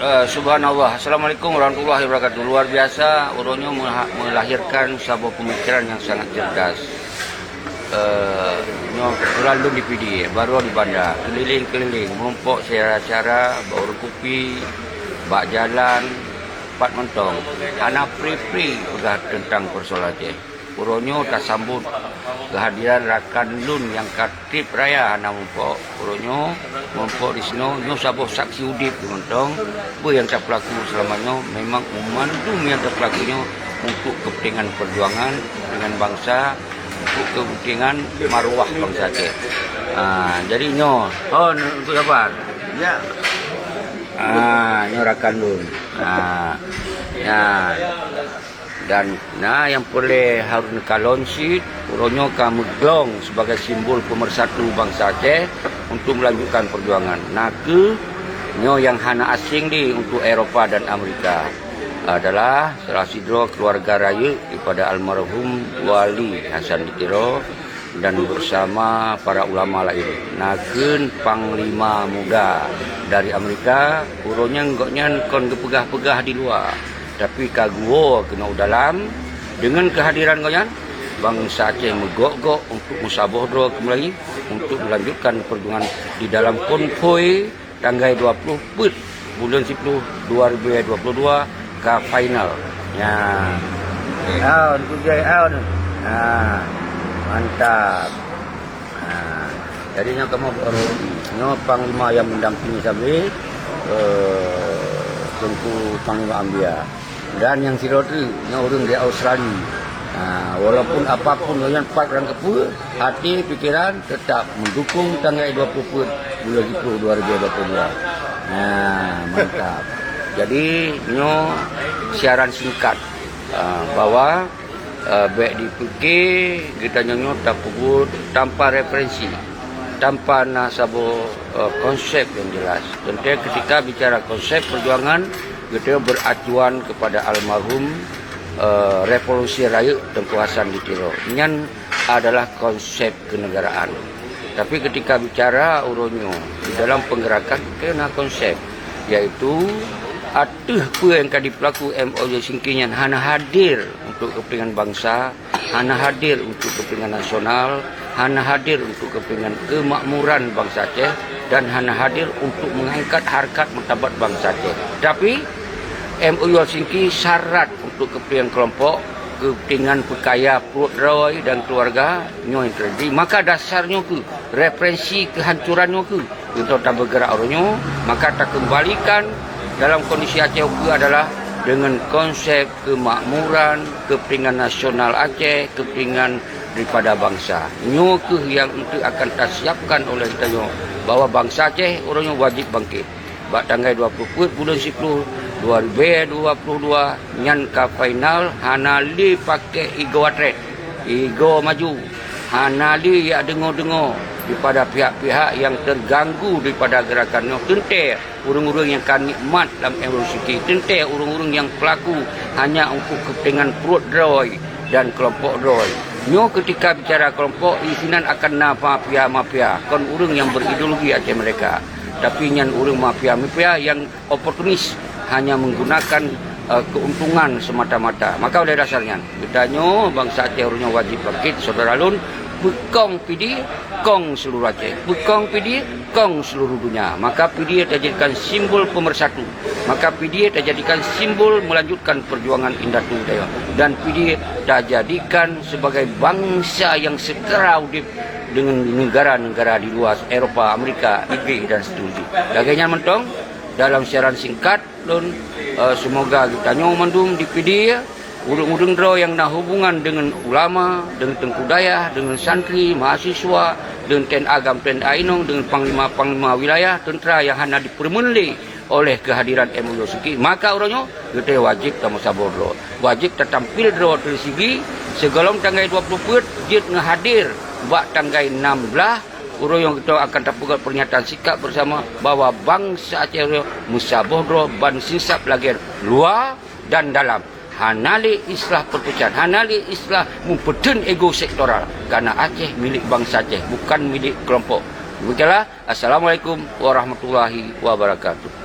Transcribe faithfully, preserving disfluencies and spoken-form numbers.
Eh, subhanallah. Assalamualaikum warahmatullahi wabarakatuh. Luar biasa, uroe nyoe meha-, melahirkan saboh pemikiran yang sangat cerdas. Eh, nyoe kebetulan lôn di Pidie, baroe di Banda, keliling-keliling, meurumpok syedara-syedara, bak warung kupi, bak jalan, pat mantong. Hana pri-pri peugah teuntang peusoalan Aceh. Uroe nyoe tasambot keuhadiran rakan lôn nyang ka treb raya hana meurumpok. Uroe nyoe meurumpok disinoe, nyoe saboh saksi udeb mantong peue nyang tapeulaku seulama nyoe. Memang mandum nyang tapeulaku nyoe untuk keupeuntengan peujuangan, keupeuntengan bansa, untuk keupeuntengan maruah bansa Aceh. Ah, jadi nyoe, oh, untuk sabar. Ya. Ah, nyoe rakan lôn. Ah, ya. Dan na nyang peureulée hareuem kalon cit, uroe nyoe ka meuglong sibagai simbol peumersatu bansa Aceh untuk meulanjutkan peujuangan. Na kheueh nyoe nyang hana asing di untuk Eropa dan Amerika, adalah salah sidroe keuluwarga rayeuk daripada almarhum Wali Hasan di Tiro dan bersama para ulama lain. Na kheun Panglima Muda dari Amerika, uroe nyan gobnyan kon geupeugah-peugah di luwa, tapi ka geuwoe keunoe u dalam. Deungon keuhadiran gobnyan, bansa Aceh meugok-gok untuk meusaboh droe keumbali untuk melanjutkan peujuangan di dalam konvoi tanggai dua ploh peuet buleuen siploh dua ribèe dua ploh dua ka final. Ya. Okey. Aun, kujai aun. Ha. Mantap. Ha. Jadi nyoe kamoe baru nyoe panglima nyang mendampingi sabe, eh, Teungku Panglima Ambia. Dan nyang sidroe teuk, nyoe ureueng di Australia. Ha, walaupun apapun nyan pat rang keupeu, até pikeran tetap mendukung tanggai dua ploh peuet buleuen siploh dua ribèe dua ploh dua. Ha, mantap. Jadi, nyoe siaran singkat, ha, bahwa, ha, bèk dipike geutanyoe nyoe tapeubuet tanpa referensi, tanpa na saboh, ha, konsep yang jelas. Teuntèe ketika bicara konsep perjuangan, geutanyoe beracuan kepada almarhum, eh, revolusi rayeuk Teungku Hasan di Tiro. Nyan adalah konsep kenegaraan. Tapi ketika bicara uroe nyoe, di dalam penggerakan kena konsep, yaitu ateueh peue nyang ka dipeulaku M O U Helsinki nyan hana hadir untuk kepentingan bangsa, hana hadir untuk kepentingan nasional, hana hadir untuk kepentingan kemakmuran bansa Aceh, dan hana hadir untuk mengangkat harkat martabat bansa Aceh. Tapi, M O U Helsinki syarat untuk kepentingan kelompok, kepentingan peukaya pruet droe dan keluarga, nyoe yang terjadi. Maka dasar nyoe kheueh, referensi kehancuran nyoe kheueh. Untuk tabeugerak uroe nyoe, maka takeumbalikan dalam kondisi Aceh ukeue adalah dengan konsep kemakmuran, kepentingan nasional Aceh, kepentingan daripada bansa. Nyoe kheueh nyang enteuk akan tasiapkan oleh geutanyoe bahwa bansa Aceh uroe nyoe wajéb bangkét. Bak tanggai dua ploh peuet buleuen siploh dua ribèe dua ploh dua nyan ka final, hana lé pakék ego atlet, ego maju, hana lé jak deungoe-deungoe daripada pihak-pihak nyang teuganggu daripada geurakan nyoe. Teuntèe ureueng-ureueng nyang ka nikmat lam M O U Helsinki, teuntèe ureueng-ureueng nyang peulaku hanya untuk kepentingan pruet droe dan keulompok droe. Nyoe keutika bicara keulompok, di sinan akan na mafia-mafia, kon ureueng nyang berideologi Aceh Merdeka. Tapi nyan ureueng mafia-mafia nyang oportunis, hanya menggunakan, eh, keuntungan semata-mata. Maka oleh dasar nyan, geutanyoe bansa Aceh uroe nyoe wajéb bangkét, syedara lôn, beukong Pidie, kong seluruh Aceh. Beukong Pidie, kong seluruh dunia. Maka Pidie tajadikan simbol pemersatu. Maka Pidie tajadikan simbol melanjutkan perjuangan indatu Taiwan. Dan Pidie tajadikan sebagai bansa nyang seutara udeb dengan negara-negara di luar Eropa, Amerika, Inggris dan seterusnya. Lagèe nyan mantong, dalam siaran singkat, lôn, eh, seumoga geutanyoe mandum di Pidie, ureueng-ureueng droe nyang na hubungan deungon ulama, deungon teungku dayah, deungon santri, mahasiswa, deungon T N A GAM, T N A inong, deungon panglima-panglima wilayah, teuntra nyang hana dipeureumeun lé oleh keuhadiran M O U Helsinki, maka uroe nyoe geutanyoe wajéb tameusaboh droe. Wajéb tatampil droe dari sigi sigohlom tanggai dua ploh peuet jeuet ngon hadir bak tanggai nam blaih, uroe nyoe geutanyoe akan tapeugah pernyataan sikap bersama bahwa bansa Aceh uroe nyoe meusaboh droe ban sinsab lagèe luwa dan dalam. Hana lé istilah perpecahan, hana lé istilah meupeutheun ego sektoral, karena Aceh milék bansa Aceh, bukan milék kelompok. Demikianlah, Assalamualaikum warahmatullahi wabarakatuh.